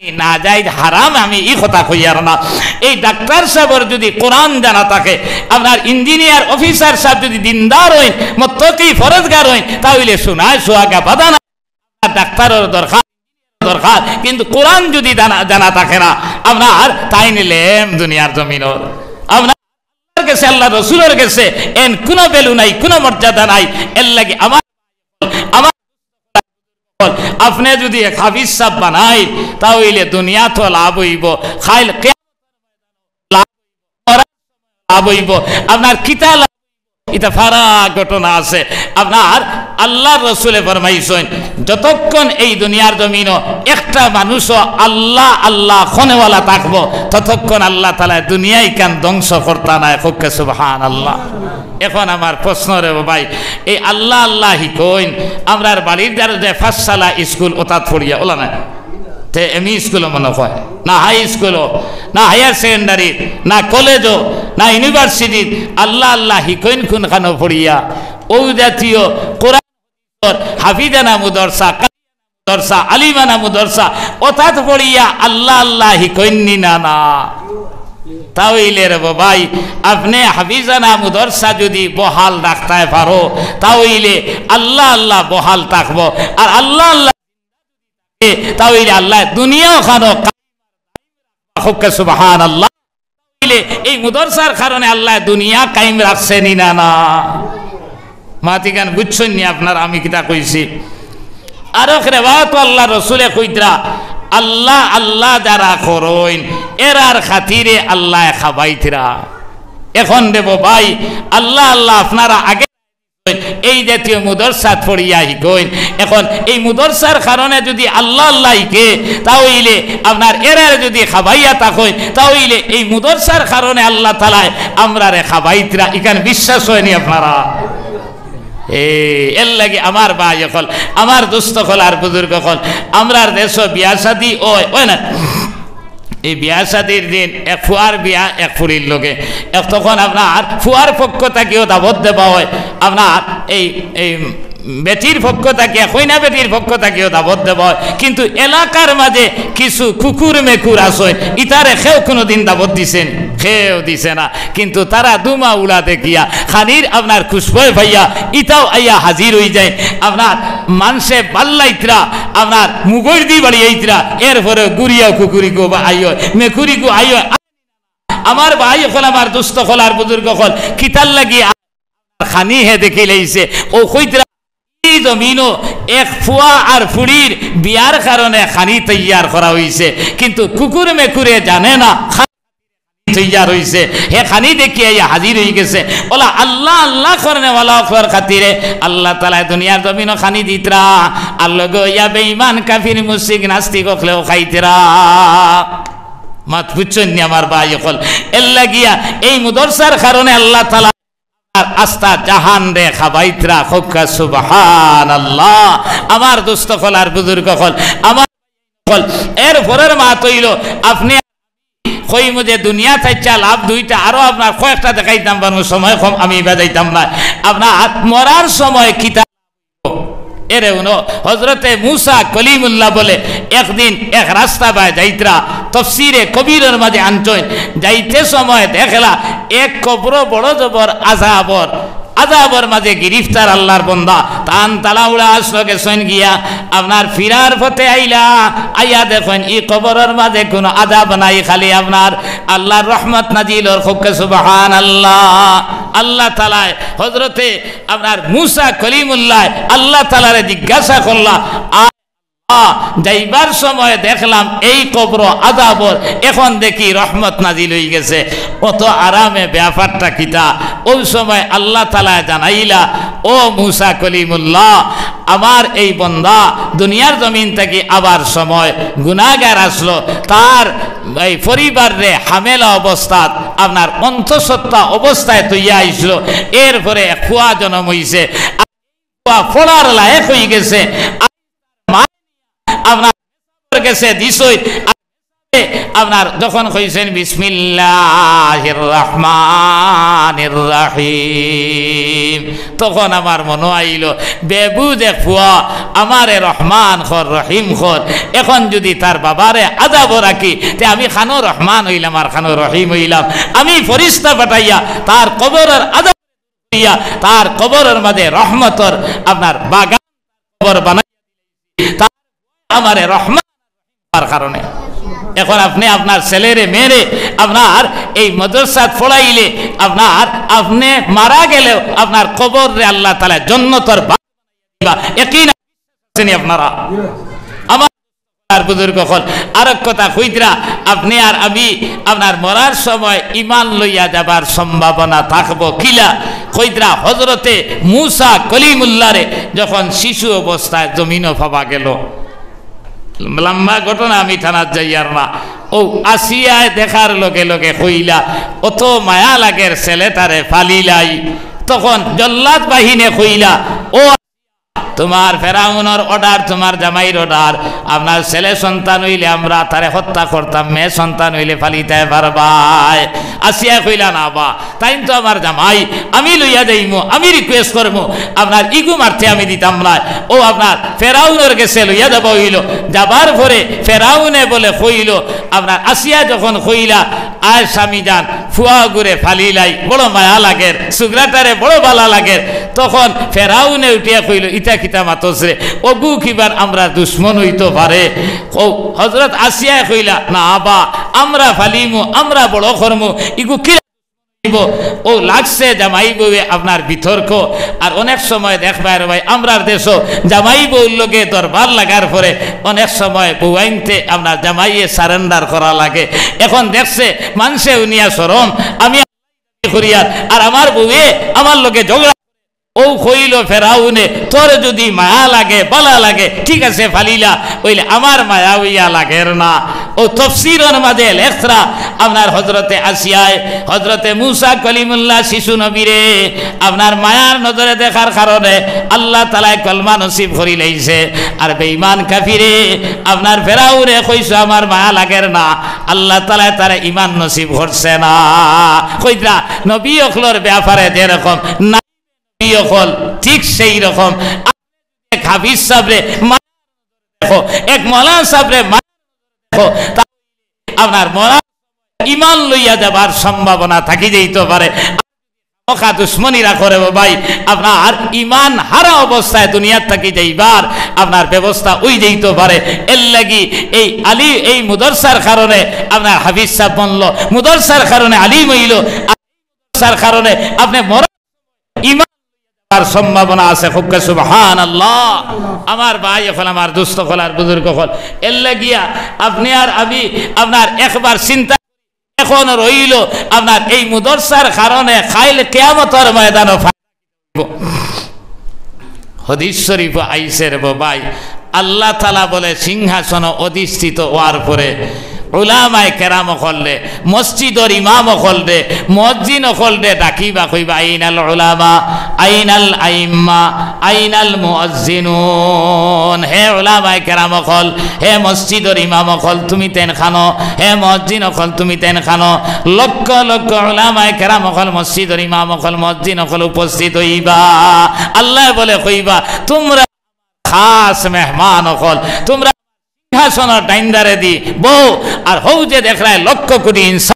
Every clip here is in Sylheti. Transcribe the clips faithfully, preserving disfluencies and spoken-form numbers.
নাজায়েজ হারাম আমি ই কথা কইয়ার না। এই ডাক্তার সাবর যুদি কোরআন জানা থাকে, আপনার ইঞ্জিনিয়ার অফিসার সাব যুদি দিনদার অইন, মুত্তাকি ফরেজগার অইন, তা অইলে সোনায় সোহাগা বাদানা ডাক্তারর দরকার, দরকার। কিন্তু কোরআন যুদি জানা, জানা থাকে না, আপনার তাইন লেম দুনিয়ার জমিনর। আপনার আল্লার গেছে, আল্লার রসুলর গেছে এন কুনু value নাই, কুনু মর্যাদা নাই। এরলাগি আমার, আমার আপনে যুদি এক হাফিজ সাব বানাইন, তা অইলে দুনিয়াত লাভ অইবো, কাইল কিয়ামত লাভ অইবো। আপনার কিতা লাভ? ইতা ফারা ঘটনা আছে। আপনার আল্লার রসুলে ফরমাইছইন, যতক্ষণ এই দুনিয়ার জমিনো একটা মানুষও আল্লা আল্লা কনেওয়ালা থাকবো, ততক্ষণ আল্লা তাআলায় দুনিয়া ইখান ধ্বংস করতা নায়। কউক্কা সুবহানাল্লাহ। এখন আমার প্রশ্ন রে ভাই, এই আল্লা আল্লা হিকইন, আমরার বাড়ির ধারে যে পাঁচশালা স্কুল, অতাত পড়িয়া, অলা না? তে এমই স্কুলো মনো অয়, না হাই স্কুলো, না হায়ার সেকেন্ডারি, না কলেজো, না ইউনিভার্সিটিত, আল্লা আল্লা হিকইন কুনখানো পড়িয়া? অউ জাতীয় কোরআন হাফিজানা মুদরসা, মুদরসা, আলিমানা মুদরসা, অতাত পড়িয়া আল্লা আল্লা হিকইন নি না, না? তা অইলে রে ভাই, আপনে হাফিজানা মুদরসা যুদি বহাল রাখতায় পারো, তা অইলে আল্লা আল্লা বহাল থাকবো। আর আল্লা আল্লা, তা অইলে আল্লায় দুনিয়া খানো, কউক্কা সুবহানাল্লাহ। অইলে এই মুদরসার কারণে আল্লায় দুনিয়া কায়েম রাখছে নি না, না? মাতিখান বুঝছইন নি আপনারা আমি কিতা কইছি? আরক রেওয়ায়তো আল্লার রসুলে কইতরা, আল্লা আল্লা যারা করইন, এরার খাতিরে আল্লায় খাবাইতরা। এখন দেব ভাই, আল্লা আল্লা আপনারা আগে এই জাতীয় মুদরসাত পড়িয়া হিকইন। এখন এই মুদরসার কারণে যুদি আল্লা আল্লা হিকে, তা অইলে আপনার এরারে যুদি খাবাইয়া থাকইন, তা অইলে এই মুদরসার কারণে আল্লা তাআলায় আমরারে খাবাইতরা, ইখান বিশ্বাস অয় নি আপনারা? এ, এরলাগি আমার ভাই অকল, আমার দোস্ত অকল আর বুজুর্গ অকল, আমরার দেশো বিয়া শাদি অয়, অয় না? এই বিয়া শাদির দিন এক ফুয়ার বিয়া এক ফুড়ির লগে। এক তখন আপনার ফুয়ার পক্ষ থাকিও দাওয়াত দেওয়া অয়, আপনার এই, এই বেটির পক্ষ থাকিয়া, কইনা বেটির পক্ষ থাকিও দাওয়াত দেওয়া অয়। কিন্তু এলাকার মাঝে কিছু কুকুর মেকুর আছইন, ইতারে কেউ কুনুদিন দাওয়াত দিছে নি? কেউ দিছে না। কিন্তু তারা ধুমা উড়া দেখিয়া, খানির আপনার খুশবয় পাইয়া, ইতাও আইয়া হাজির অইযায়। আপনার মানষে বাল্লাইতরা, আপনার মুগর দি বাড়িয়াইতরা, এরপরে ঘুরিয়া কুকুরিগু বা আইয়, মেকুরিগু আইয়। আমার ভাই অকল, আমার দোস্ত অকল আর বুজুর্গ অকল, কিতার লাগি খানি হে দেখিলাইছে। অউ কইতরা, ই জমিনো এক ফুয়া আর ফুড়ির বিয়ার কারণে খানি তৈয়ার করা অইছে, কিন্তু কুকুর মেকুরে জানে না খানি তৈয়ার অইছে। হে খানি দেখিয়া আইয়া হাজির অইগেছে। অলা আল্লা আল্লা করনেওয়ালা অকলর খাতিরে আল্লা তাআলায় দুনিয়ার জমিনো খানি দিতরা, আর লগে অইয়া বেঈমান কাফির মুশরিক নাস্তিক অকলেও খাইতরা। মাত বুঝছইন নি আমার ভাই অকল? এরলাগিয়া এই মুদরসার কারণে আল্লা তাআলা আর আস্তা জাহানরে খাবাইতরা। কউক্কা সুবহানাল্লাহ। আমার দোস্ত অকল আর বুজুর্গ অকল, আমার অকল, এরপরের মাত অইলো, আপনে কইমু যে দুনিয়া থাইক্কা লাভ দুইটা, আরো আপনার কয়েকটা দেখাইতাম পারমু, সময় কম, আমি বাজাইতাম না। আপনার মরার সময় কিতা এরে হুনো, হজরতে মুসা কলিমুল্লাহ বলে একদিন এক রাস্তা বায় যাইতরা, তফসিরে কবিরর মাঝে আনছইন, যাইতে সময় দেখলা এক কবরো বড় জবর আজাবর, আজাবর মাঝে গিরিফতার আল্লার বন্দা, তান তালা উড়া আসলো গেছইন গিয়া, আপনার ফিরার পথে আইলা, আইয়া দেখইন ই কবরর মাঝে কুনু আজাব নাই, খালি আপনার আল্লার রহমত নাজিল অর। কউক্কা সুবহানাল্লাহ। আল্লা তাআলায় হজরতে আপনার মুসা কলিমুল্লায় আল্লা তাআলারে জিজ্ঞাসা করলা, "আ, আ, যাইবার সময় দেখলাম এই কবরো আজাবর, এখন দেখি রহমত নাজিল অইগেছে।" অত আরামে ব্যাপারটা কিতা? অউ সময় আল্লা তাআলায় জানাইলা, "ও মুসা কলিমুল্লাহ, আমার এই বন্দা দুনিয়ার জমিন থাকি আবার সময় গুনাগার আসলো, তার এই পরিবাররে হামেলা অবস্থাত আপনার অন্তঃসত্ত্বা অবস্থায় থইয়া আইসলো, এরপরে এক ফুয়া জনম অইছে।" ফুয়া পড়ার লায়েক অইগেছে। আর মা আপনার গেছে দিছইন, আর আপনার যখন কইছইন বিসমিল্লাহির রহমানির রহিম, তখন আমার মনো আইলো, বেবুঝ এক ফুয়া, আমারে রহমান কর, রহিম কর। এখন যুদি তার বাবারে আযাবো রাখি, তে আমি খানো রহমান অইলাম আর খানো রহিম অইলাম। আমি ফিরিস্তা পাঠাইয়া তার কবরর আযাব দিয়া তার কবরর মাঝে রহমতর আপনার বাগান কবর বানাই, তার আমারে রহমান হওয়ার কারণে। এখন আপনে আপনার ছেলেরে মেয়েরে আপনার এই মাদ্রাসাত পড়াইলে আপনার, আপনে মারা গেলেও আপনার কবররে আল্লাহ তাআলা জন্নতর বাগান বানাইয়া দিবা। ইয়াকিন আছেনি আপনারা? আমার আর বুজুর্গ অকল, আরক কথা কইতরা, আপনে আর আমি আপনার মরার সময় ইমান লইয়া যাবার সম্ভাবনা থাকবো কিলা? কইতরা, হজরতে মুসা কলিমুল্লাহরে যখন শিশু অবস্থায় জমিনো পাওয়া গেল, লম্বা ঘটনা, আমি টানাত যাইয়ার না। ও আসিয়ায় দেখার লগে লগে কইলা, "অত মায়া লাগের ছেলেটারে ফালিলাই।" তখন জল্লাদ বাহিনে কইলা, "ও তুমার ফেরাউনর order, তুমার জামাইর order, আপনার ছেলে সন্তান অইলে আমরা তারে হত্যা করতাম, মেয়ে সন্তান অইলে ফালিতায় পারবায়।" আসিয়ায় কইলা, "না বা, তাইন তো আমার জামাই, আমি লইয়া যাইমু, আমি request করমু, আপনার ইগু মারতে আমি দিতাম নায়।" ও আপনার ফেরাউনর গেছে লইয়া যাওয়া অইলো। যাবার পরে ফেরাউনে বলে কইলো, আপনার আসিয়া যখন কইলা, "আয় স্বামী যান, ফুয়াগুরে ফালিলাই, বড় মায়া লাগের, সুগরাটারে বড় বালা লাগের।" তখন ফেরাউনে উঠিয়া কইলো, "ইতা কিতা মাতছরে? অগু কিবার আমরার দুশমন অইতো পারে?" ও হজরত আসিয়ায় কইলা, "না বা, আমরা ফালিমু, আমরা বড় করমু, ইগু কি অইবো?" ও লাগছে জামাই বউয়ে আপনার বিতর্ক। আর অনেক সময় দেখবায় রে ভাই, আমরার দেশো জামাই বউর লগে দরবার লাগার পরে অনেক সময় বউয়াইন্তে আপনার জামাইয়ে surrender করা লাগে। এখন দেখছে মানষে হুনিয়া শরম, আমি করিয়ার, আর আমার বউয়ে আমার লগে ঝগড়া। ও কইলো ফেরাউনে, "তোর যুদি মায়া লাগে, বালা লাগে, ঠিক আছে, ফালিলা, অইলে আমার মায়া অইয়া লাগের না।" ও তফসিরর মাঝে লেখরা আপনার হজরতে আসিয়ায়, হজরতে মুসা কলিমুল্লাহ শিশু নবীরে আপনার মায়ার নজরে দেখার কারণে আল্লাহ তাআলায় কলমা নসিব করিলাইছে। আর বেঈমান কাফিরে আপনার ফেরাউনে কইছো, "আমার মায়া লাগের না", আল্লাহ তাআলায় তারে ইমান নসিব করছে না। কইতরা, নবী অকলর ব্যাপারে যেরকম না নবী অকল, ঠিক সেই রকম। এক হাফিজ সাবরে মা-, দেখো, এক মৌলানা সাবরে মা-, দেখো, তা আপনার মরা ইমান লইয়া যাবার সম্ভাবনা থাকি যাইতো পারে। অখা দুশমনি রাখো রে ভাই, আপনার ইমান হারা অবস্থায় দুনিয়ার থাকি যাইবার আপনার ব্যবস্থা অই যাইতো পারে। এর লাগি এই আলি-, এই মুদরসার কারণে আপনার হাফিজ সাব বনলো, মুদরসার কারণে আলিম অইলো, মুদরসার কারণে আপনে মরা ইমান আর সম্ভাবনা আছে। কউক্কা সুবহানাল্লাহ। আমার ভাই অকল, আমার দোস্ত অকল, আর বুজুর্গ অকল, এর লাগিয়া আপনে আর আমি আপনার একবার চিন্তা, এখন রইলো আপনার এই মুদরসার কারণে কাইল কিয়ামতর ময়দানো ফা-, হাদিস শরীফো আইছে রে ভাই, আল্লাহ তাআলা বলে সিংহাসন অধিষ্ঠিত হওয়ার পরে উলামায়ে কেরাম অকলরে, মসজিদর ইমাম অকলরে, মুয়াজ্জিন অকলরে ডাকিবা, কইবা, "আইনাল উলামা, আইনাল আইম্মা, আইনাল মুয়াজ্জিনুন।" হে উলামায়ে কেরাম অকল, হে মসজিদর ইমাম অকল, তুমি তেন খানো, হে মুয়াজ্জিন অকল, তুমি তেন খানো। লক্ষ লক্ষ উলামায়ে কেরাম অকল, মসজিদর ইমাম অকল, মুয়াজ্জিন অকল উপস্থিত অইবা। আল্লায় বলে কইবা, "তুমরা খাস মেহমান অকল, তুমরা সিংহাসনর ডাইন্দারেদি বও।" আর হউ যে দেখরায় লক্ষ কোটি ইনসান,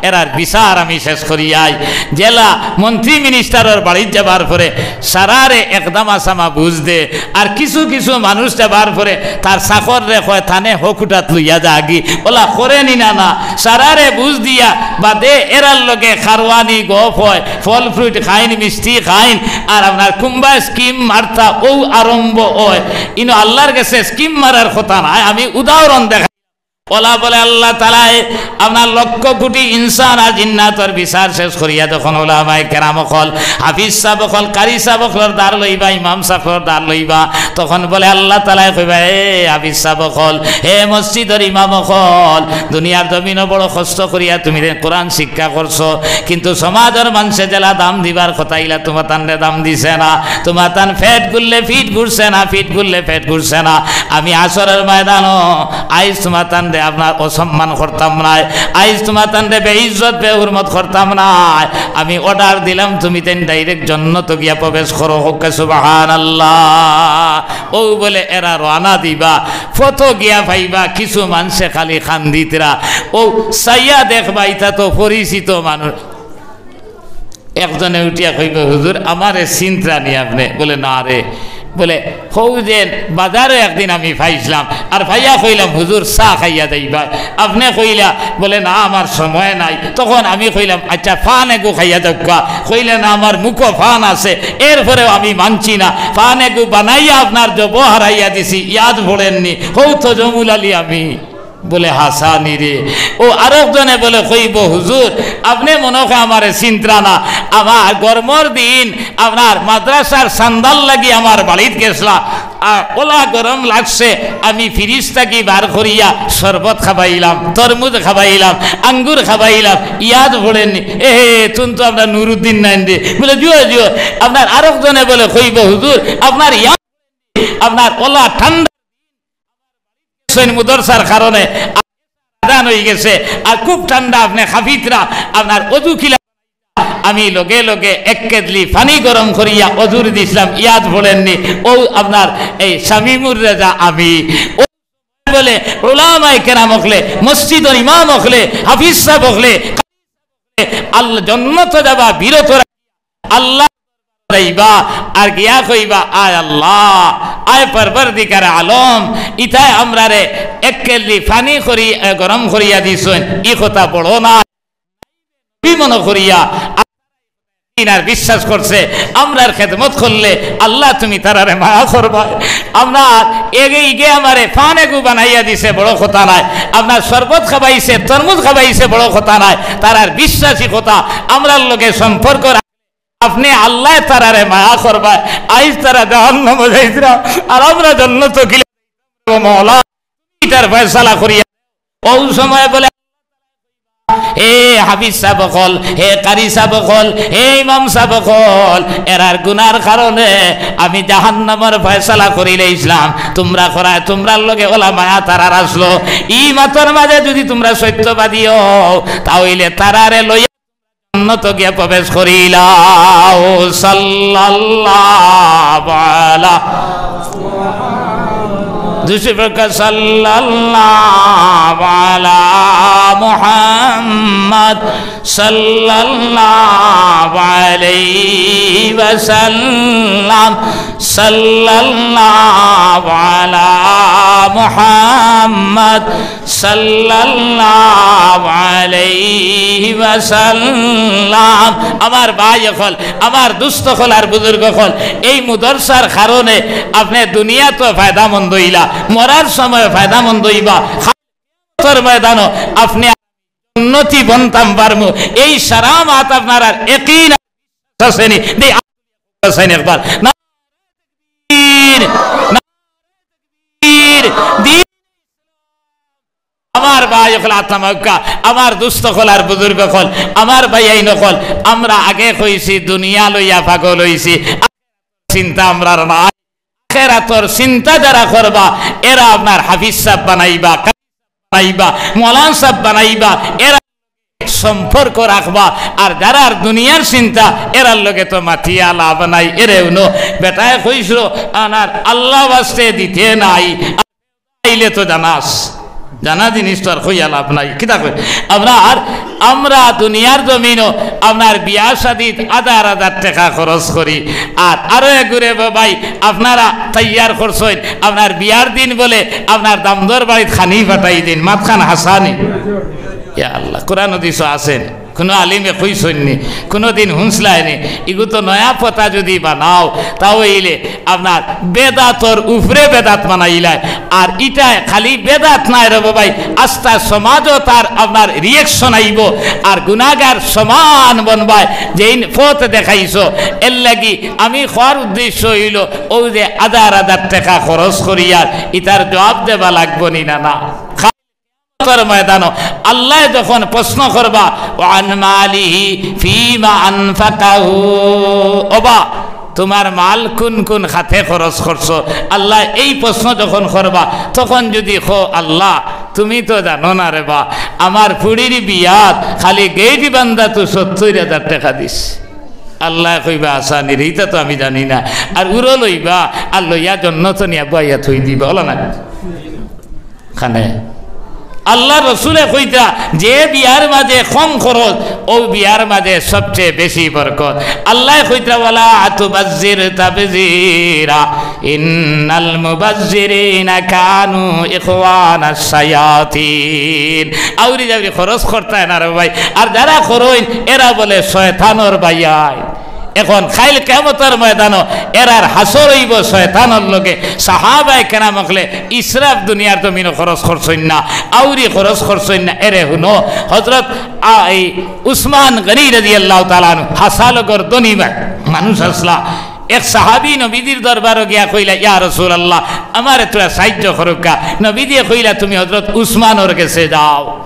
এরার বিচার আমি শেষ করিয়াই। জেলা মন্ত্রী মিনিস্টারর বাড়িত যাবার পরে সারারে একদামা সামা বুঝ দে, আর কিছু কিছু মানুষ যাবার পরে তার চাকররে কয়, "থানে হকুটাত লইয়া যাগি।" ওলা করে নি না, না, সারারে বুঝ দিয়া বাদে এরার লগে খারওয়ানি গপ হয়, ফল fruit খাইন, মিষ্টি খাইন, আর আপনার কুম্বা scheme মারতা অউ আরম্ভ হয়। ইনো আল্লাহর গেছে scheme মারার কথা নায়, আমি উদাহরণ দেখা। ওলা বলে আল্লাহ তাআলায় আপনার লক্ষ কোটি ইনসান আর জিন্নাতর বিচার শেষ করিয়া তখন উলামায়ে কেরাম অকল, হাফিজ সাব অকল, কারি সাব অকলর দার লইবা, ইমাম সাব অকলর দার লইবা, তখন বলে আল্লাহ তাআলায় কইবা, "এ হাফিজ সাব অকল, হে মসজিদর ইমাম অকল, দুনিয়ার জমিনো বড় কষ্ট করিয়া তুমি কোরআন শিক্ষা করছো, কিন্তু সমাজর মানষে যেলা দাম দিবার কথা ইলা তুমাতানরে দাম দিছে না, তুমাতান পেট গুললে পিঠ ঘুরছে না, পিঠ গুললে পেট ঘুরছে না। আমি হাশরর ময়দানো আইজ তুমাতান আপনার অসম্মান করতাম নায়, আইজ তুমাতানরে বেইজ্জত বেহুরমত করতাম নায়। আমি order দিলাম, তুমিতাইন direct জন্নতো গিয়া প্রবেশ করো। কউক্কা সুবহানাল্লাহ। অউ বলে এরা রওয়ানা দিবা, পথো গিয়া পাইবা কিছু মানষে খালি কান্দিতরা। অউ চাইয়া দেখবা, ইতা তো পরিচিত মানুষ। একজনে উঠিয়া কইবো, "হুজুর, আমারে চিনরা নি আপনে?" বলে, "না রে।" বলে, "হউ যে বাজারো একদিন আমি পাইছলাম, আর পাইয়া কইলাম, 'হুজুর, চা খাইয়া যাইবা।' আপনে কইলা, বলে, 'না, আমার সময় নাই।' তখন আমি কইলাম, 'আচ্ছা, পান এগু খাইয়া যাউক্কা।' কইলে, 'না, আমার মুখো পান আছে, এরপরেও আমি মানছি না, পান এগু বানাইয়া আপনার জবো হারাইয়া দিছি, ইয়াদ পড়ের নি, হউ তো জমুল আলী আমি।'" বলে, "হাছা নি রে।" অউ আরকজনে বলে কইবো, "হুজুর, আপনে মনো কয় আমারে চিনরা না, আমার গরমর দিন আপনার মাদ্রাসার চান্দার লাগি আমার বাড়িত গেছলা, আর অলা গরম লাগছে, আমি ফ্রিজ থাকি বার করিয়া শরবত খাবাইলাম, তরমুজ খাবাইলাম, আঙ্গুর খাবাইলাম, ইয়াদ পড়ের নি?" "এ হে, তুন তো আপনার নুরুদ্দিন নাইন রে।" বলে, "জিও, জিও।" আপনার আরকজনে বলে কইবো, "হুজুর, আপনার ইয়াদ, আপনার অলা ঠান্ডা সৈন মুদরসার কারণে আজান অইগেছে, আর খুব ঠান্ডা, আপনে কাঁপিতরা, আপনার অজু কিলা?" আমি লগে লগে এক কেদলি পানি গরম করিয়া অজুর দিছলাম, ইয়াদ পড়ের নি, অউ আপনার এই শামিমুর রেজা আমি। অউ বলে, উলামায়ে কেরাম অকলে, মসজিদর ইমাম অকলে, হাফিজ সাব অকলে, আল্লাহ জন্নতো যাবা বিরত রাখি আল্লাহ যাইবা, আর গিয়া কইবা, "আয় আল্লাহ, আয় পরওয়ারদিগারে আলম, ইতায় আমরারে এক কেদলি পানি করি, এ, গরম করিয়া দিছইন, ই কথা বড় না।" নবী মনো করিয়া আর বিশ্বাস করছে, আমরার খেদমত করলে আল্লাহ তুমি তারারে মায়া করবায়। আমরার এগে ইগে আমারে পান এগু বানাইয়া দিছে, বড় কথা নায়, আপনার শরবত খাবাইছে, তরমুজ খাবাইছে, বড় কথা নায়, তারার বিশ্বাসী কথা, আমরার লগে সম্পর্ক আপনে আল্লায় তারারে মায়া করবায়, আইজ তারা জাহান্নামো যাইতরা, আর আমরা জন্নতো গিলা, মওলা, তুমি ইতার ফয়সালা করিয়া। অউ সময় বলে, "হে হাফিজ সাব অকল, হে কারি সাব অকল, হে ইমাম সাব অকল, এরার গুনার কারণে আমি জাহান্নামর ফয়সালা করিলাইছলাম। তুমরা করায়, তুমরার লগে অলা মায়া তারার আছলো, ই মাতর মাঝে যুদি তুমরা সত্যবাদী অও, তা অইলে তারারে লইয়া জন্নতো গিয়া প্রবেশ করিলাও।" সাল্লাল্লাহু আলা, দুসি প্রকার, সাল্লাল্লাহু আলা মুহাম্মদ, সাল্লাল্লাহু আলাইহি ওয়াসাল্লাম, সাল্লাল্লাহু আলা মুহাম্মদ, সাল্লাল্লাহু আলাইহি ওয়াসাল্লাম। আমার ভাই অকল, আমার দুস্ত অকল আর বুজুর্গ অকল, এই মুদরসার কারণে আপনে দুনিয়াত ফায়দামন্দ অইলা, মরার সময় ফায়দামন্দ অইবা, কিয়ামতর ময়দানো আপনে উন্নতি বনতাম পারমু। এই সারা মাত আপনারার একিন আছে নি? দেই, আছে নি একবার? না, দিন, না, দিন, দিন। আমার ভাই অকল, আত্মা মক্কা, আমার দুস্ত অকল আর বুজুর্গ অকল, আমার ভাইয়াইন অকল, আমরা আগে কইছি দুনিয়া লইয়া পাগল অইছি, চিন্তা আমরার নাই। আখেরাতর চিন্তা যারা করবা, এরা আপনার হাফিজ সাব বানাইবা, বানাইবা, মৌলানা সাব বানাইবা, এরা সম্পর্ক রাখবা। আর যারার দুনিয়ার চিন্তা, এরার লগে তো মাতিয়া লাভ নাই। এরে হুনো, বেটায় কইছিল, আনার আল্লাহ ওয়াস্তে দিতে নাই, আইলে তো জানাস, জানা জিনিস তো আর কইয়া লাভ নাই। কিতা কই? আপনার, আমরা দুনিয়ার জমিনো আপনার বিয়া শাদিত হাজার হাজার টেকা খরচ করি, আর আরো এগুরে বাবাই আপনারা তৈয়ার করছইন, আপনার বিয়ার দিন বলে আপনার দামদর বাড়িত খানি পাঠাই দিন, মাতখান হাছা নি। ইয়া আল্লাহ, কোরআন হাদিসও আছে নি? কুনু আলিমে কইছইন নি? কুনুদিন হুনছলায় নি? ইগু তো নয়া পথা যুদি বানাও, তা অইলে আপনার বেদাতর উপরে বেদাত বানাইলায়। আর ইটায় খালি বেদাত নায় রে বাবাই, আস্তা সমাজও তার আপনার reaction আইবো। আর গুনাগার সমান বনবায়, যেইন পথ দেখাইছো। এর লাগি আমি কওয়ার উদ্দেশ্য অইলো, অউ যে হাজার হাজার টেকা খরচ করিয়ার, ইতার জবাব দেবা লাগবো নি না, না? কিয়ামতর ময়দানো আল্লায় যখন প্রশ্ন করবা, "ওয়ান মালিহি ফিমা আনফাকাহু", ওবা, তুমার মাল কুন কুন খাতে খরচ করছো? আল্লায় এই প্রশ্ন যখন করবা, তখন যুদি কও, "আল্লাহ, তুমি তো জানো না রে বা, আমার ফুড়ির বিয়াত খালি গেইট বান্দাত সত্তইর হাজার টেকা দিছি।" আল্লায় কইবা, "আসানি রে, ইতা তো আমি জানি না।" আর উরো লইবা, আর লইয়া জন্নতো নিয়া বওয়াইয়া থই দিবা, অলা না? খানে আল্লার রসুলে কইতরা, যে বিয়ার মাঝে কম খরচ, অউ বিয়ার মাঝে সবচেয়ে বেশি বরকত। আল্লায় কইতরা, "ওয়ালা তুবাজ্জির তাবজিরা, ইন্নাল মুবাজ্জিরিনা কানু ইখওয়ানাশ শায়াতিন।" আউরি জাউরি খরচ করতায় না রে ভাই। আর যারা করইন, এরা বলে শয়তানর ভাইয়াই। এখন কাইল কিয়ামতর ময়দানো এরার হাশর অইবো শয়তানর লগে। সাহাবায়ে কেরাম অকলে ইসরাফ দুনিয়ার জমিনো খরচ করছইন না, আউরি খরচ করছইন না। এরে হুনো, হযরত আ-, এই উসমান গনি রাদিয়াল্লাহু তাআলা আনহু হাছা লগর ধনী মা-, মানুষ আছলা। এক সাহাবী নবীজির দরবারো গিয়া কইলা, "ইয়া রাসূলুল্লাহ, আমারে থুড়া সাইয্য করউক্কা।" নবীজিয়ে কইলা, "তুমি হযরত উসমানর গেছে যাও।"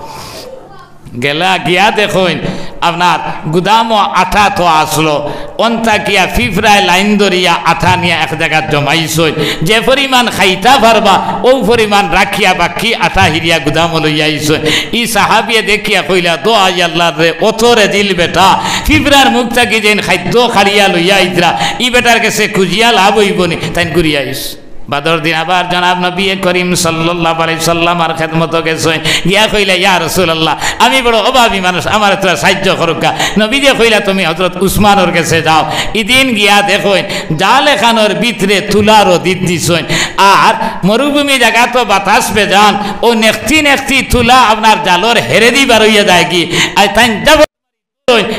গেলা, গিয়া দেখইন, আপনার গুদামো আটা তো আছলো, অন থাকিয়া ফিফরায় লাইন ধরিয়া আটা নিয়া এক জাগাত জমাইছইন। যে পরিমাণ খাইতা পারবা, অউ পরিমাণ রাখিয়া বাকি আটা হিরিয়া গুদামো লইয়া আইছইন। ই সাহাবিয়ে দেখিয়া কইলা, "দোহাই আল্লার রে, অত রেজিল বেটা, ফিফরার মুখ থাকি যেইন খাদ্য কাড়িয়া লইয়া আইতরা, ই বেটার গেছে খুজিয়া লাভ অইবো নি?" তাইন ঘুরিয়া আইছ। বাদর দিন আবার জনাব নবী করিম সাল্লাল্লাহু আলাইহি সাল্লামর খেদমতো গেছইন, গিয়া কইলা, "ইয়া রাসূলুল্লাহ, আমি বড় অভাবী মানুষ, আমারে থুড়া সাইয্য করউক্কা।" নবীজিয়ে কইলা, "তুমি হযরত উসমানর গেছে যাও।" ইদিন গিয়া দেখইন, জাল এখানর ভিতরে তুলা রদিত দিছইন, আর মরুভূমি জাগাত তো বাতাস বেজান, অউ নেকটি নেকটি তুলা আপনার জালর হেরেদি বারইয়া যায়গি। আর তাইন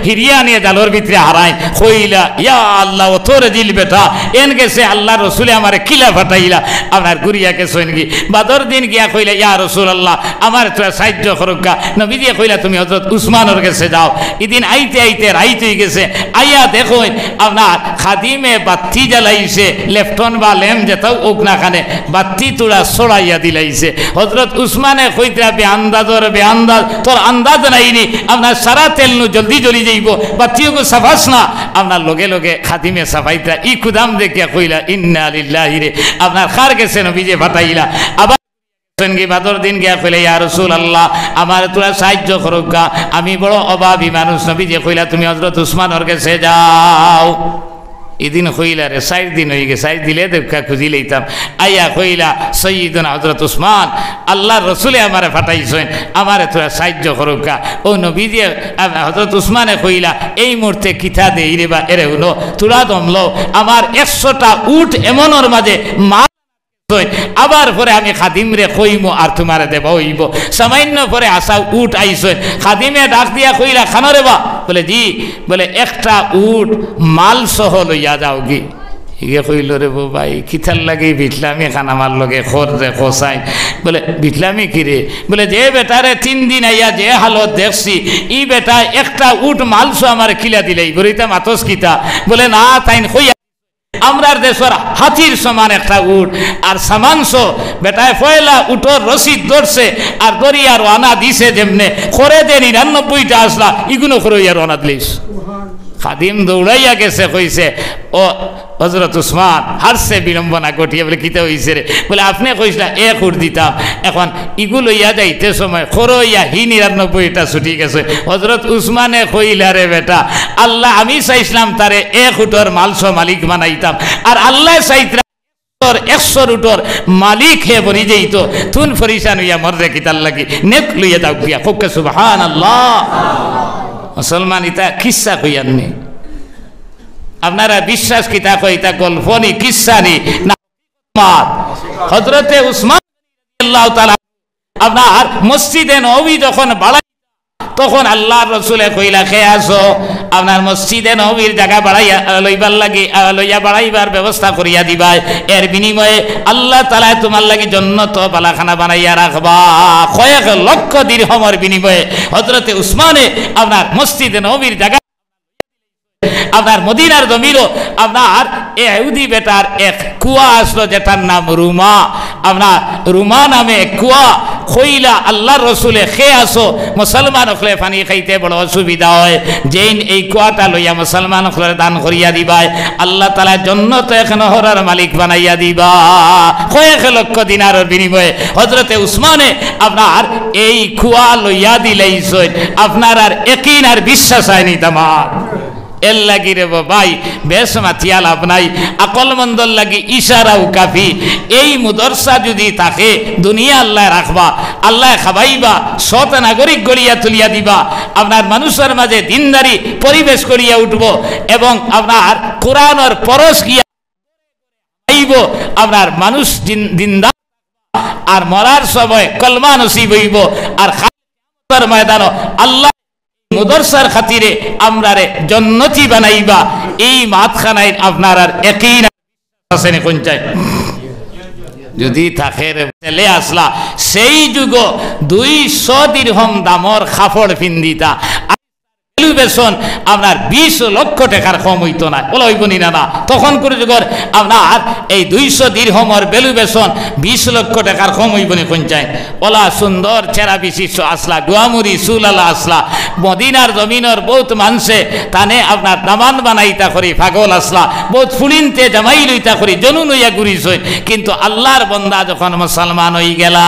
হিরিয়া আনিয়া জালর ভিতরে হারাইন, কইলা, "ইয়া আল্লাহ, অত রেজিল বেটা, এন গেছে আল্লার রসুলে আমারে কিলা ফাটাইলা?" আপনার ঘুরিয়া গেছইনগি। বাদর দিন গিয়া কইলা, "ইয়া রাসূলুল্লাহ, আমারে থুড়া সাইয্য করউক্কা।" নবীজিয়ে কইলা, "তুমি হযরত উসমানর গেছে যাও।" ইদিন আইতে আইতে রাইত অইগেছে। আইয়া দেখইন, আপনার খাদিমে বাত্তি জ্বালাইছে, লেফটন বা লেম যেতাউ অউক না খানে, বাত্তি থুড়া ছড়াইয়া দিলাইছে। হযরত উসমানে কইতরা, "বেআন্দাজর বেআন্দাজ, তোর আন্দাজ নাই নি, আপনার সারা তেল নু জলদি জ্বলি যাইবো, বাত্তিওগু সাফাস না।" আপনার লগে লগে খাদিমে সাফাইতরা, ই কুদাম দেখিয়া কইলা, "ইন্না লিল্লাহি রে, আপনার কার গেছে নবীজিয়ে ফাটাইলা?" আবার সঙ্গী বাদর দিন গিয়া কইলা, "ইয়া রাসূলুল্লাহ, আমারে থুড়া সাইয্য করউক্কা, আমি বড় অভাবী মানুষ।" নবীজিয়ে কইলা, "তুমি হযরত উসমানর গেছে যাও।" ইদিন কইলা রে, চাইর দিন অইগেছে, আইজ দিলে দেউক্কা খুজি লইতাম। আইয়া কইলা, "সাইয়্যিদুনা হযরত উসমান, আল্লার রসুলে আমারে ফাটাইছইন, আমারে থুড়া সাইয্য করউক্কা।" অউ নবীজিয়ে, আ, হযরত উসমানে কইলা, "এই মুহূর্তে কিতা দেই রে বা, এরে হুনো, থুড়া দম লও, আমার একশোটা উট এমনর মাঝে মাল আবার পরে আমি খাদিমরে কইমু আর তুমারে দেওয়া অইবো।" সামাইন্য পরে হাছা উট আইছইন। খাদিমে ডাক দিয়া কইলা, "খানো রে বা?" বলে, "জি।" বলে, "একটা উট মাল সহ লইয়া যাওগি।" ইগে কইলো, "রে বো ভাই, কিতার লাগি বিটলামি খান আমার লগে কর রে কসাই?" বলে, "বিটলামি কিরে?" বলে, "যে বেটারে তিন দিন আইয়া যে হালত দেখছি, ই বেটা একটা উট মাল সহ আমারে কিলা দিলাই, বলে, ইতা মাতস কিতা?" বলে, "না, তাইন কইয়া আমরার দেশর হাতির সমান একটা উট, আর সামান সহ বেটায় পয়লা উটর রশিদ ধরছে, আর ধরিয়া রওয়ানা দিছে যেমনে, করে যে নিরানব্বইটা আছলা, ইগুনও করে অইয়া রওয়ানা দিলিস।" খাদিম দৌড়াইয়া গেছে, কইছে, "ও হযরত উসমান, হারছে বিড়ম্বনা ঘটিয়া।" বলে, "কিতা অইছে রে?" বলে, "আপনে কইছলা এক উট দিতাম, এখন ইগু লইয়া যাইতে সময় খরো অইয়া হি নিরানব্বইটা ছুটি গেছে।" হযরত উসমানে কইলা, "রে বেটা, আল্লায়, আমি চাইছলাম তারে এক উটর মাল সহ মালিক বানাইতাম, আর আল্লায় চাইতরা একশোর উটর মালিক হে বনি যাইতো। তুন পরেশান অইয়া মররে কিতার লাগি? নেউক লইয়া যাউক গিয়া।" কউক্কা সুবহানাল্লাহ। মুসলমান, ইতা কিচ্ছা কইয়ার নি। আপনারা বিশ্বাস কিতা কয়, ইতা গল্প নি, কিচ্ছা নি? না, হযরতে উসমান রাদিয়াল্লাহু তাআলা আপনার মসজিদে নববী যখন বাড়াই, তখন আল্লার রসুলে কইলা, "কে আছো?" আপনার মসজিদে নববীর জাগা বাড়াইয়া, আহ, লইবার লাগি, আহ, লইয়া বাড়াইবার ব্যবস্থা করিয়া দিবায়। এর বিনিময়ে আল্লাহ তাআলায় তুমার লাগি জন্নতো বালাখানা বানাইয়া রাখবা। কয়েক লক্ষ দিরহমর বিনিময়ে হযরতে উসমানে আপনার মসজিদে নববীর জাগা আপনার মদিনার জমিনও আপনার এহুদি বেটার এক কুয়া আছলো, যেটার নাম রুমা। আপনার রুমা নামে এক কুয়া। কইলা আল্লার রসুলে, কে আছো? মুসলমান অকলে পানি খাইতে বড় অসুবিধা অয়, যেইন এই কুয়াটা লইয়া মুসলমান অকলরে দান করিয়া দিবায়, আল্লাহ তাআলা জন্নত এক নহরর মালিক বানাইয়া দিবা। কয়েক লক্ষ দিনারর বিনিময়ে হযরতে উসমানে আপনার এই কুয়া লইয়া দিলাইছইন। আপনারার একিন আর বিশ্বাস অয়নি তামাম। এর লাগি রে বা ভাই, বেশ মাতিয়া লাভ নাই, আকলমন্দর লাগি ইশারাও কাফি। এই মুদরসা যুদি থাকে, দুনিয়া আল্লায় রাখবা, আল্লায় খাবাইবা, সৎ নাগরিক গড়িয়া তুলিয়া দিবা, আপনার মানুষর মাঝে দিনদারি পরিবেশ করিয়া উঠবো এবং আপনার কোরআনর পরশ গিয়া আইবো, আপনার মানুষ দিন-, দিনদার, আর মরার সময় কলমা নসিব অইবো, আর কিয়ামতর ময়দানো আল্লায় মুদরসার খাতিরে আমরারে জন্নতি বানাইবা। এই মাতখানাইন আপনারার একিন আছেনি কুনটায়? যুদি থাকে রে, ছেলে আছলা, সেই যুগো দুইশো দিরহম দামর কাপড় পিন্দিতা। ভ্যালুয়েশন আপনার বিশ লক্ষ টেকার কম অইতো নায়, বলা অইবো নি না? না, তখনকুর যুগর আপনার এই দুইশো দিরহমর ভ্যালুয়েশন বিশ লক্ষ টেকার কম অইবো নি কুনটায়? ওলা সুন্দর চেহারা বিশিষ্ট আছলা, গুয়ামুড়ি চুল আলা আছলা। মদিনার জমিনর বউত মানষে তানে আপনার দামান বানাইতা করি পাগল আছলা, বউত ফুড়িন্তে জামাই লইতা করি জনুন অইয়া ঘুরিছইন। কিন্তু আল্লার বন্দা যখন মুসলমান অইগেলা,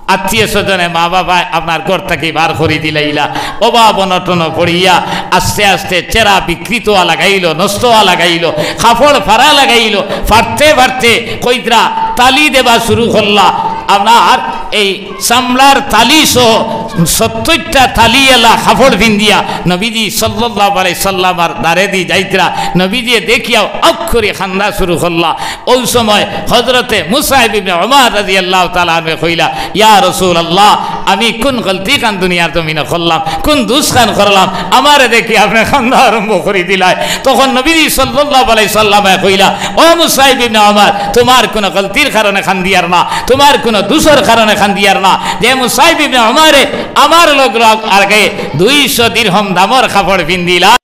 আত্মীয় স্বজনে, মা বাবায় আপনার ঘর থাকি বার করি দিলাইলা, অভাব অনটনো পড়িয়া আস্তে আস্তে চেহারা বিকৃত অওয়া লাগাইলো, নষ্ট অওয়া লাগাইলো, কাপড় ফাড়া লাগাইলো, ফাড়তে ফাড়তে কইতরা তালি দেবা শুরু করলা। আপনার এই চামড়ার তালি সহ সত্তইরটা তালি এলা কাপড় পিন্দিয়া নবীজি সাল্লাল্লাহু আলাইহি সাল্লামর দারেদি যাইতরা, নবীজিয়ে দেখিয়াও আউখ করি কান্দা শুরু করলা। অউ সময় হযরতে মুসাইব ইবনে উমার রাদিয়াল্লাহু তাআলা আনহু কইলা, "ইয়া রাসূলুল্লাহ, আমি কুন গলতিখান দুনিয়ার জমিনো করলাম, কুন দুষখান করলাম, আমারে দেখি আপনে কান্দা আরম্ভ করি দিলায়?" তখন নবীজি সাল্লাল্লাহু আলাইহি সাল্লামে কইলা, "ও মুসাইব ইবনে উমার, তুমার কুনু গলতির কারণে কান্দিয়ার না, তুমার কুনু দুষর কারণে কান্দিয়ার না। যে মুসাইব ইবনে উমারে আমার লগ লগ আগে দুইশো দিরহম দামর কাপড় পিন্দিলা,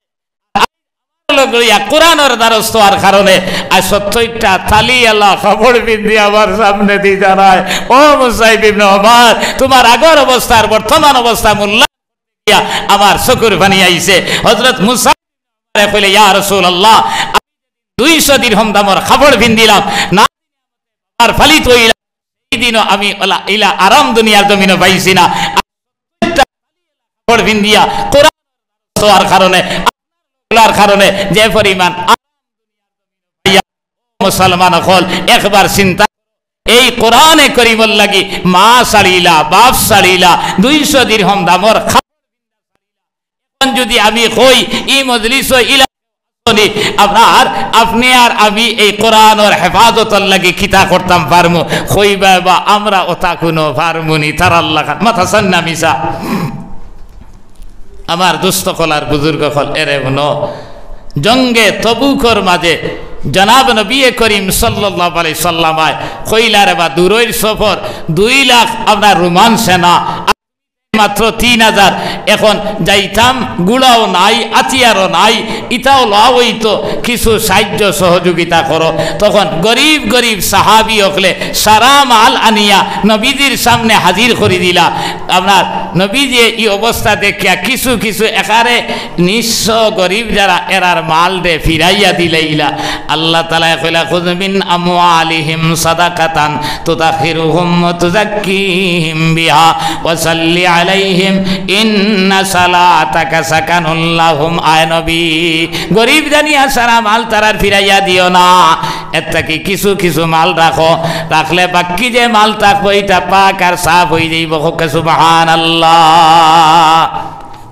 লগ লইয়া কোরআনর দ্বারস্থ অওয়ার কারণে আজ সত্তইরটা তালি এলা কাপড় পিন্দি আমার সামনেদি দাঁড়ায়। ও মুসাইব ইবনে উমার, তুমার আগর অবস্থা আর বর্তমান অবস্থা মূল্যায়ন করিয়া আমার চকুর পানি আইছে।" হযরত মুসাইব ইবনে উমারে কইলে, "ইয়া রাসূলুল্লাহ, আমি দুইশো দিরহম দামর কাপড় পিন্দিলাম না, আর ফালিত অইলাম, সেই দিনও আমি ওলা ইলা আরাম দুনিয়ার জমিনো পাইছি না।" কাপড় পিন্দিয়া কোরআন অওয়ার কারণে, আল্লাহর কারণে যে পরিমাণ আরাম দুনিয়ার জমিনো পাইয়া, মুসলমান অকল একবার চিন্তা, এই কোরআনে করিমর লাগি মা ছাড়িলা, বাপ ছাড়িলা, দুইশো দিরহম দামর কাপড়। এখন যদি আমি কই, ই মজলিসো ইলা আপনার, আপনে আর আমি এই কোরআনর হেফাজতর লাগি কিতা করতাম পারমু? কইবা বা আমরা অতা কুনু পারমু নি, তার আল্লাহ খান। মাত হাছা না মিছা? আমার দোস্ত অকল আর বুজুর্গ অকল, এরে হুনো, জঙ্গে তবুকর মাঝে জনাব নবী করিম সাল্লাল্লাহু আলাইহি সাল্লামায় কইলা রে বা, দূরর সফর, দুই লাখ আপনার রোমান সেনা, মাত্র তিন হাজার। এখন যাইতাম, ঘুড়াও নাই, হাতিয়ারও নাই, ইতাও লওয়া অইতো, কিছু সাহায্য সহযোগিতা করো। তখন গরিব গরিব সাহাবী অকলে সারা মাল আনিয়া নবীজির সামনে হাজির করি দিলা। আপনার নবীজিয়ে ই অবস্থা দেখিয়া কিছু কিছু একারে নিঃস্ব গরিব যারা, এরার মালরে ফিরাইয়া দিলাইলা। আল্লাহ তাআলায় কইলা, "খুয মিন আমওয়ালিহিম সাদাকাতান তুতাহহিরুহুম ওয়া তুযাক্কিহিম বিহা ওয়া সাল্লি আলাইহিম ইন্না সালাতাকা সাকানুল লাহুম।" আয় নবী, গরিব জানিয়া সারা মাল তারার ফিরাইয়া দিও না, এর থাকি কিছু কিছু মাল রাখো, রাখলে বাকি যে মাল থাকবো ইটা পাক আর সাফ অইযাইবো। কউক্কা সুবহানাল্লাহ।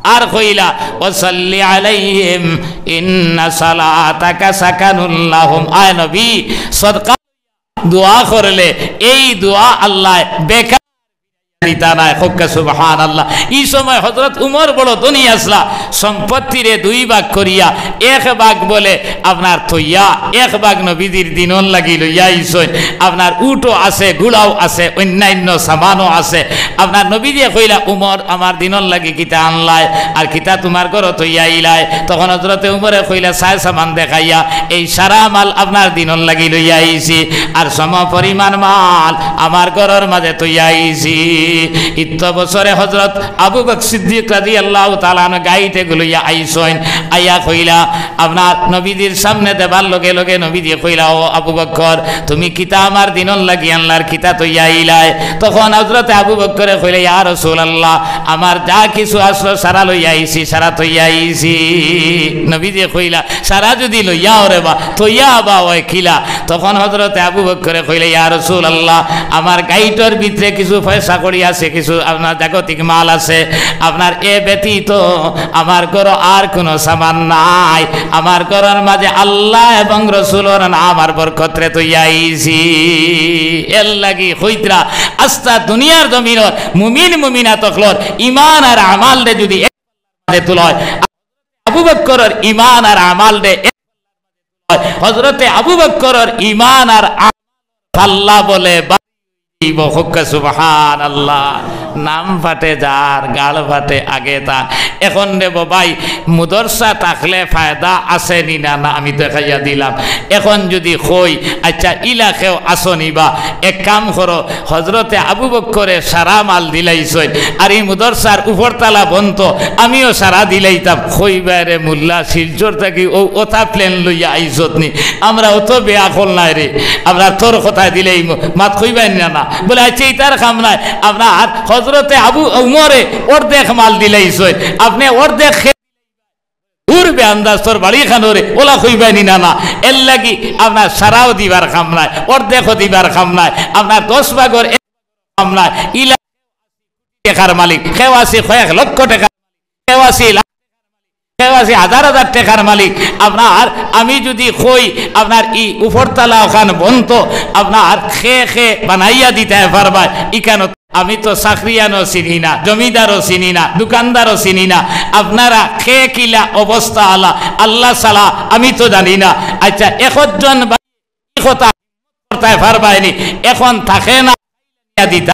আর কইলা, "ওয়া সাল্লি আলাইহিম ইন্না সালাতাকা সাকানুল লাহুম।" আয় নবী, সদকা দোয়া করলে এই দোয়া আল্লায় বেকার দিতা নায়। কউক্কা সুবহানাল্লাহ। ই সময় হযরত উমর বড় ধনী আছলা, সম্পত্তিরে দুই ভাগ করিয়া এক ভাগ বলে আপনার থইয়া, এক ভাগ নবীজির দিনর লাগি লইয়া আইছইন। আপনার উটও আছে, ঘোড়াও আছে, অন্যান্য সামানও আছে। আপনার নবীজিয়ে কইলা, "উমর, আমার দিনর লাগি কিতা আনলায়, আর কিতা তুমার ঘরো থইয়া আইলায়?" তখন হযরতে উমরে কইলা, সায় সামান দেখাইয়া, "এই সারা মাল আপনার দিনর লাগি লইয়া আইছি, আর সম পরিমাণ মাল আমার ঘরর মাঝে থইয়া আইছি।" ইত্ত বছরে হযরত আবু বকর সিদ্দিক রাদিয়াল্লাহু তাআলা আনহু গাইটে গুলইয়া আইছইন, আইয়া কইলা, আপনার নবীজির সামনে দেবার লগে লগে নবীজি কইলা, "ও আবু বকর, তুমি কিতা আমার দিনর লাগি আনলার, কিতা থইয়া আইলায়?" তখন হযরতে আবু বকরে কইলা, "ইয়া রাসূলুল্লাহ, আমার যা কিছু আছলো সারা লইয়া আইছি, সারা থইয়া আইছি।" নবীজি কইলা, "সারা যুদি লইয়া আও রে বা, থইয়া আবা অয় কিলা?" তখন হযরতে আবু বকরে কইলা, "ইয়া রাসূলুল্লাহ, আমার গাইটর ভিতরে কিছু পয়সা কড়ি আছে, কিছু আপনার জাগতিক মাল আছে, আপনার এ ব্যতীত আমার ঘরো আর কুনু সামান নাই। আমার ঘরর মাঝে আল্লাহ এবং রসুলর নাম আর বরকতরে থইয়া আইছি।" এর লাগি কইতরা, আস্তা দুনিয়ার জমিনর মুমিন মুমিনাত অকলর ইমান আর আমালরে যুদি এক মাঝে তুলা অয়, আবু বকরর ইমান আর আমালরে এক মাঝে তুলা অয়, হযরতে আবু বকরর ইমান আর আমল পাল্লা বলে বাড়ি অইবো। কউক্কা সুবহানাল্লাহ। নাম ফাটে যার, গাল ফাটে আগে তার। এখন রে বাবাই, মুদরসা থাকলে ফায়দা আছে নি না? না, আমি দেখাইয়া দিলাম। এখন যুদি কই, "আচ্ছা, ইলা কেউ আছো নি বা?" এক কাম করো, হযরতে আবু বকরে সারা মাল দিলাইছইন, আর ই মুদরসার উপরতলা বনতো, আমিও সারা দিলাইতাম। কইবায় রে, "মুল্লা, শিলচর থাকি অউ অতা প্লেন লইয়া আইছত নি? আমরা অত বেআকল নায় রে, আমরা তোর কথায় দিলাইমু।" মাত কইবায় নি না? বলে, "আচ্ছা, ইতার কাম নায়, আপনার হযরতে আবু উমরে অর্ধেক মাল দিলাইছইন, আপনে অর্ধেক খে-, দূর বেআন্দাজ তোর বাড়ি খানোরে, অলা কইবায় নি না?" এর লাগি আপনার সারাও দিবার কাম নায়, অর্ধেকও দিবার কাম নায়, আপনার দশ ভাগর এক কাম নায়। ইলা টেকার মালিক, কেউ আছে কয়েক লক্ষ টেকা, কেউ আছে লাখ, কেউ আছে হাজার হাজার টেকার মালিক। আপনার আমি যুদি কই, আপনার ই উপরতলা অখান বনতো, আপনার খে খে বানাইয়া দিতায় পারবায়, ইখানো আমি তো চাকরিয়ানও চিনি না, জমিদারও চিনি না, দোকানদারও চিনি না। আপনারা খে কিলা অবস্থা আলা, আল্লাহ ছাড়া আমি তো জানি না। আচ্ছা, একজন ভাই কথা করতায় পারবায় নি, এখন থাকে না, দিতা